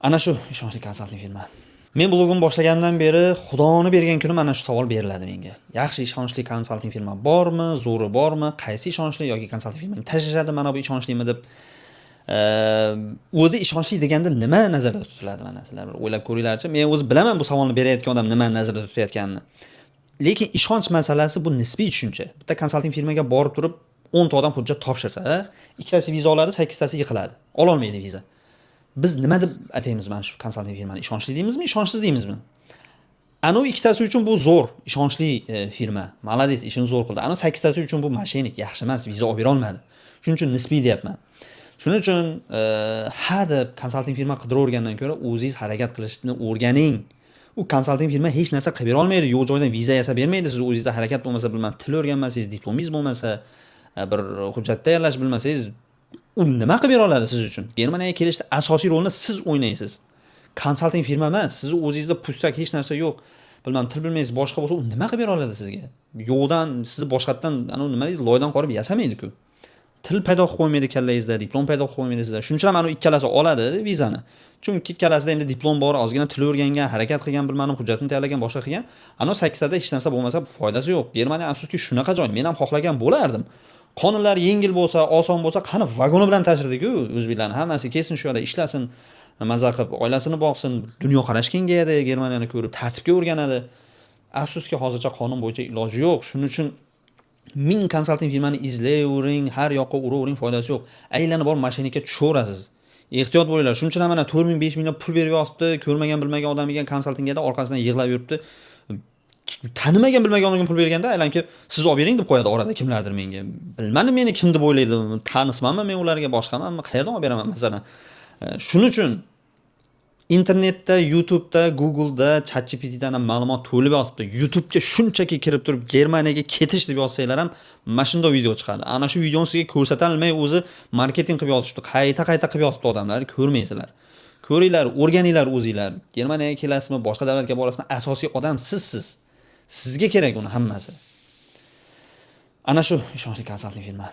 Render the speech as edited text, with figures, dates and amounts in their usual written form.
Ana shu ishonchli konsalting firma. Men blogimni boshlaganimdan beri Xudoni bergan kuni mana shu savol beriladi menga. Yaxshi ishonchli konsalting firma bormi, zo'ri bormi, qaysi ishonchli yoki konsalting firmani tashlashadi, mana bu ishonchlimi deb. O'zi ishonchli deganda nima nazarda tutiladi, mana sizlar bir o'ylab ko'ringlarchi. Men o'zi bilaman bu savolni berayotgan odam nimani nazarda tutayotganini. Lekin ishonch masalasi bu nisbiy tushuncha. Bitta konsalting firmaga borib turib 10 ta odam hujjat topshirsa, ikkitasi viza oladi, sakkiztasi yiqiladi. Ololmaydi viza. Biz nima deb ataymiz mana shu konsalting firmani? Ishonchli deymizmi, ishonchsiz deymizmi? Anavi ikkitasi uchun bu zo'r, ishonchli firma. Молодец, ishini zo'r qildi. Anavi sakkiztasi uchun bu мошенник, yaxshi emas, viza olib bera olmadi. Shuning uchun nisbiy deyapman. Shuning uchun ha deb konsalting firma qidiravergandan ko'ra o'zingiz harakat qilishni o'rganing. U konsalting firma hech narsa qilib bera olmaydi, yo'q joydan viza yasab bermaydi. Siz o'zingizda harakat bo'lmasa, bilmam, til o'rganmasangiz, diplomingiz bo'lmasa, bir hujjat tayyorlash bilmasangiz, u nima qilib bera oladi siz uchun? Germaniyaga kelishda asosiy rolni siz o'ynaysiz. Konsalting firma emas, sizni o'zingizda пустяк, hech narsa yo'q. Bilmam, til bilmaysiz, boshqa bo'lsa, u nima qilib bera oladi sizga? Yo'qdan sizni boshqatdan, anavi nima deydi, loydan qorib yasamaydi-ku. Til paydo qilib qo'ymaydi kallangizda, diplom paydo qilib qo'ymaydi sizda. Shuning uchun ham anavi ikkalasi oladi vizani. Chunki ikkalasida endi diplom bor, ozgina til o'rgangan, harakat qilgan, bilmadim, hujjatini tayyorlagan, boshqa qilgan. Anavi sakkiztada hech narsa bo'lmasa foydasi yo'q. Germaniya afsuski shunaqa joy. Men ham xohlagan bo'lardim. Qonunlar yengil bo'lsa, oson bo'lsa, qani vagoni bilan tashirdik-ku o'zbeklarni hammasi kelsin shu yerda ishlasin, maza qilib, oilasini boqsin, dunyoqarash kengayadi, Germaniyani ko'rib, tartibga o'rganadi. Afsuski hozircha qonun bo'yicha iloji yo'q. Shuning uchun ming konsalting firmani izlayvering, har yoqqa uravering, foydasi yo'q. Aylanib borib мошенник ka tushaverasiz. Ehtiyot bo'linglar. Shuning uchun ham mana 4 ming, 5 mingdan pul berib yotibdi, ko'rmagan, bilmagan odam ekan konsaltingga orqasidan yig'lab yuribdi. Tanimagan, bilmagan odamga pul berganda aylanib kelib, siz olib bering deb qo'yadi orada kimlardir menga. Bilmadim, meni kim deb o'ylaydi, tanismanmi men ularga, boshqamanmi, qayerdan olib beraman masalan. Shuning uchun internetda, YouTube'da, Google'da, ChatGPT'dan ham ma'lumot to'lib yotibdi. YouTube'ga shunchaki kirib turib Germaniyaga ketish deb yozsanglar ham mana shunday video chiqadi. Ana shu videoni sizga ko'rsatalmay o'zi marketing qilib yotishibdi. Qayta-qayta qilib yotibdi odamlar, ko'rmaysizlar. Ko'ringlar, o'rganinglar o'zinglar. Germaniyaga kelasizmi, boshqa davlatga borasizmi, asosiy odam sizsiz. Sizga kerak uni hammasi. Ana shu ishonchli konsalting firma.